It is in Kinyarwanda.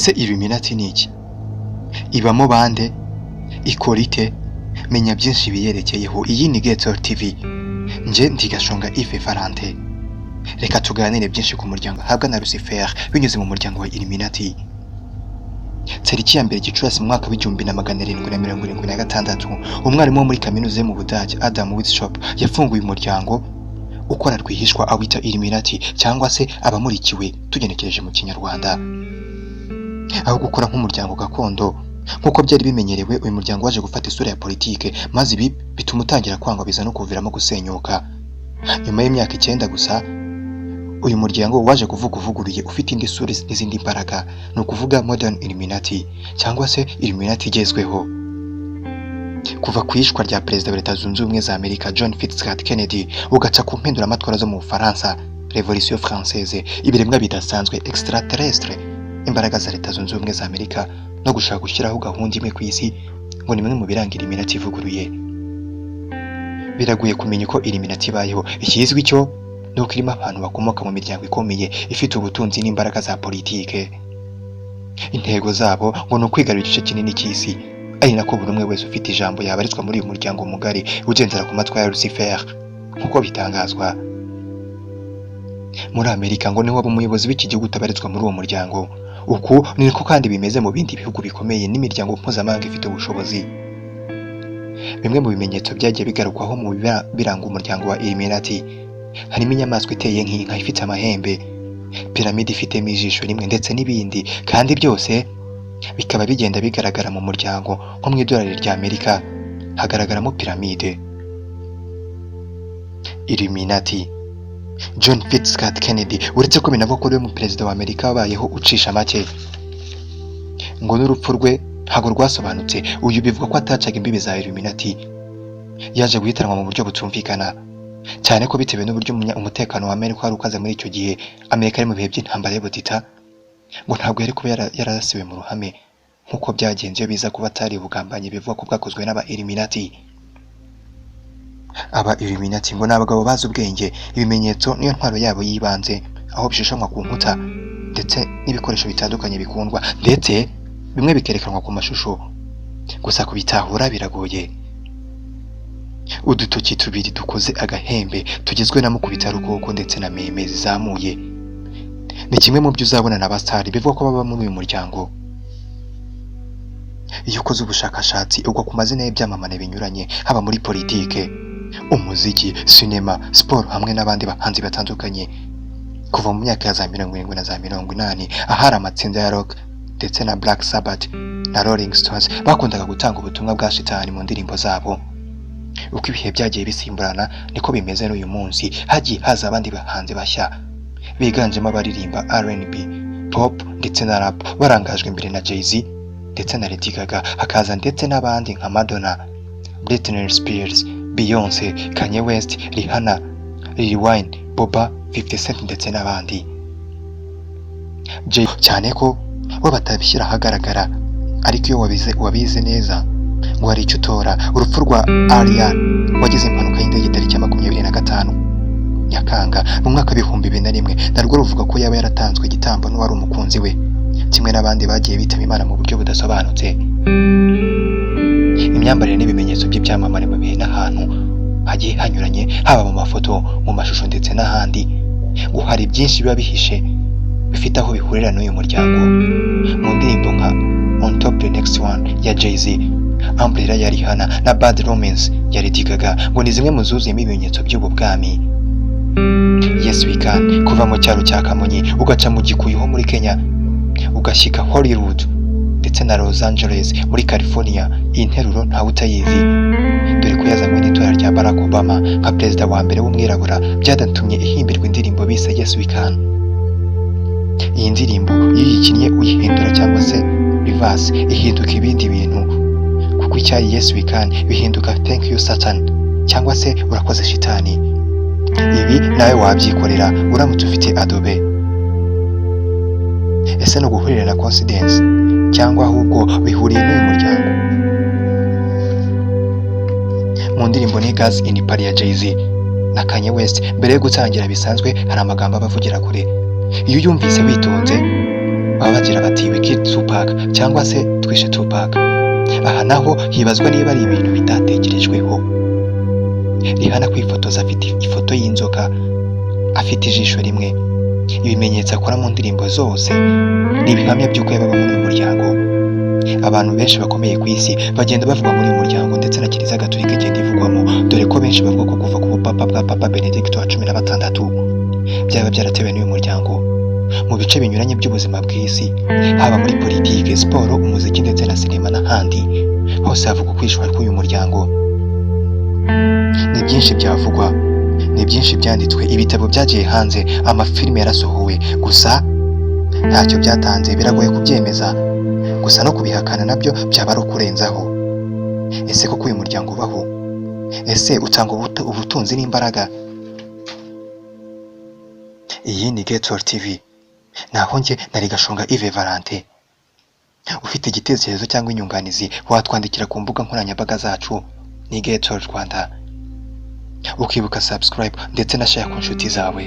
Ese Illuminati ni iki? Ibamo bande? Ikora ite? Menya byinshi biyerekeyeho. Iyi ni Getol TV. Nje ndi Gashonga Yves Valante. Reka tuganire byinshi ku muryango ahabwa na Lucifer binyuze mu muryango wa Illuminati. Tariki ya 1 Gicurasi mu mwaka w'1776, umwarimu wo muri kaminuza yo mu Budage Adam Weishaupt yafunguye umuryango ukora rwihishwa awita Illuminati, cyangwa se abamurikiwe tugenekereje mu Kinyarwanda. Aho gukora nk'umuryango gakondo nk'uko byari bimenyerewe, uyu muryango waje gufata isura ya politike, maze ibi bituma utangira kwangwa, biza no kuviramo gusenyuka. Nyuma y'imyaka 9 gusa, uyu muryango waje kuvuga uvuguruye, ufite indi sura n'izindi mbaraga, ni ukuvuga Modern Illuminati cyangwa se Illuminati igezweho. Kuva ku iyicwa rya perezida wa Leta Zunze Ubumwe za Amerika John Fitzgerald Kennedy, ugaca ku mpinduramatwara zo mu Bufaransa, Révolution Française, ibiremwa bidasanzwe, extraterrestre, imbaraga za Leta Zunze Ubumwe za Amerika no gushaka gushyiraho gahunda imwe ku isi, ngo ni bimwe mu biranga Illuminati ivuguruye. Biragoye kumenya uko Illuminati ibayeho. Ikizwi cyo ni uko irimo abantu bakomoka mu miryango ikomeye ifite ubutunzi n'imbaraga za politike. Intego zabo ngo ni ukwigarurira igice kinini cy'isi, ari nako buri umwe wese ufite ijambo yabarizwa muri uyu muryango mugari ugendera ku matwara ya Lucifer nk'uko bitangazwa. Muri Amerika ngo niho waba umuyobozi w'iki gihugu utabarizwa muri uwo muryango. Uku ni niko kandi bimeze mu bindi bihugu bikomeye n'imiryango mpuzamahanga ifite ubushobozi. Bimwe mu bimenyetso byagiye bigarukwaho mu biranga umuryango wa Illuminati harimo inyamaswa iteye nk'inka ifite amahembe, piramide ifitemo ijisho rimwe ndetse n'ibindi, kandi byose bikaba bigenda bigaragara mu muryango. Nko mu idolari rya Amerika hagaragaramo piramide. Illuminati, John Fitzgerald Kennedy, uretse ko binavugwa ko ari we perezida wa Amerika wabayeho ucisha make, ngo n'urupfu rwe ntabwo rwasobanutse. Uyu bivugwa ko atacaga imbibi za Illuminati. Yaje guhitanwa mu buryo butumvikana cyane, ko bitewe n'uburyo umutekano wa Amerika wari ukaze muri icyo gihe, Amerika ari mu bihe by'intambara y'ubutita, ngo ntabwo yari kuba yararasiwe mu ruhame nk'uko byagenze iyo biza kuba atari ubugambanyi bivugwa ko bwakozwe n'aba Illuminati. Aba Illuminati ngo ni abagabo bazi ubwenge. Ibimenyetso niyo ntwaro yabo y'ibanze, aho bishushanywa ku nkuta ndetse n'ibikoresho bitandukanye bikundwa, ndetse bimwe bikerekanwa ku mashusho, gusa kubitahura biragoye. Udutoki tubiri dukoze agahembe tugizwe na mukubitarukoko ndetse na meme zizamuye ni kimwe mu byo uzabona na basitari bivugwa ko baba muri uyu muryango. Iyo ukoze ubushakashatsi ugwa ku mazina y'ibyamamare binyuranye, haba muri politike, umuziki, sinema, siporo hamwe n'abandi bahanzi batandukanye. Kuva mu myaka ya za 70 na za 80, ahari amatsinda ya rock ndetse na Black Sabbath na Rolling Stones bakundaga gutanga ubutumwa bwa shitani mu ndirimbo zabo. Uko ibihe byagiye bisimburana niko bimeze n'uyu munsi. Hagiye haza abandi bahanzi bashya biganjemo abaririmba R&B, pop ndetse na rap, barangajwe imbere na Jay-Z ndetse na Lady Gaga, hakaza ndetse n'abandi nka Madonna, Britney Spears, Beyonce, Kanye West, Rihanna, Lil Wayne, Boba, 50 Cent ndetse n'abandi. Jay cyane ko bo batabishyira ahagaragara, ariko iyo wabize neza ngo hari icyo utora. Urupfu rwa Ariane wagize impanuka y'indege tariki ya 25 Nyakanga mu mwaka w'2001 narwo ruvuga ko yaba yaratanzwe igitambo n'uwari umukunzi we, kimwe n'abandi bagiye bitaba Imana mu buryo budasobanutse. Imyambarire n'ibimenyetso by'ibyamamare mu bihe n'ahantu hagiye hanyuranye, haba mu mafoto, mu mashusho ndetse n'ahandi, ngo hari byinshi biba bihishe bifite aho bihurira n'uyu muryango. Mu ndirimbo nka On Top The Next One ya Jay-Z, Umbrella ya Rihanna na Bad Romance ya Lady Gaga ngo ni zimwe mu zuzuyemo ibimenyetso by'ubu bwami. Yes we can. Kuva mu cyaro cya Kamonyi, ugaca mu Gikuyu ho muri Kenya, ugashyika Hollywood ndetse na Los Angeles muri California, iyi nteruro ntawe utayizi, dore ko yazanywe n'itora rya Barack Obama nka perezida wa mbere w'umwirabura, byanatumye ihimbirwa indirimbo bise Yes We Can. Iyi ndirimbo iyo uyikinnye uyihindura cyangwa se reverse, ihinduka ibindi bintu, kuko icyari Yes We Can bihinduka Thank you Satan, cyangwa se urakoze shitani. Ibi nawe wabyikorera uramutse ufite Adobe. Ese ni uguhurira na coincidence, cyangwa ahubwo bihuriye n'uyu muryango? Mu ndirimbo Niggas in Paris ya Jay-Z na Kanye West, mbere yo gutangira bisanzwe hari amagambo aba avugira kure. Iyo uyumvise witonze baba bagira bati "We killed Tupac" cyangwa se "Twishe Tupac". Aha naho hibazwa niba ari ibintu bitatekerejweho. Rihanna kwifotoza afite ifoto y'inzoka, afite ijisho rimwe, ibimenyetso akora mu ndirimbo zose ni ibihamya by'uko yaba muri uyu muryango. Abantu benshi bakomeye ku isi bagenda bavugwa muri uyu muryango, ndetse na Kiliziya Gatolika igenda ivugwamo, dore ko benshi bavuga ko kuva ku bupapa bwa Papa Benedicto wa 16 byaba byaratewe n'uyu muryango. Mu bice binyuranye by'ubuzima bw'isi, haba muri politike, siporo, umuziki ndetse na sinema n'ahandi hose, havugwa ukwishwa k'uyu muryango. Ni byinshi byavugwa, ni byinshi byanditswe, ibitabo byagiye hanze, amafilime yarasohowe, gusa ntacyo byatanze. Biragoye kubyemeza, gusa no kubihakana nabyo byaba ari ukurenzaho. Ese koko uyu muryango ubaho? Ese utanga ubutunzi n'imbaraga? Iyi ni Getol TV, naho njye nari Gashonga Yves Valentin. Ufite igitekerezo cyangwa inyunganizi watwandikira ku mbuga nkoranyambaga zacu, ni Getol Rwanda. Ukibuka subscribe ndetse na share ku nshuti zawe.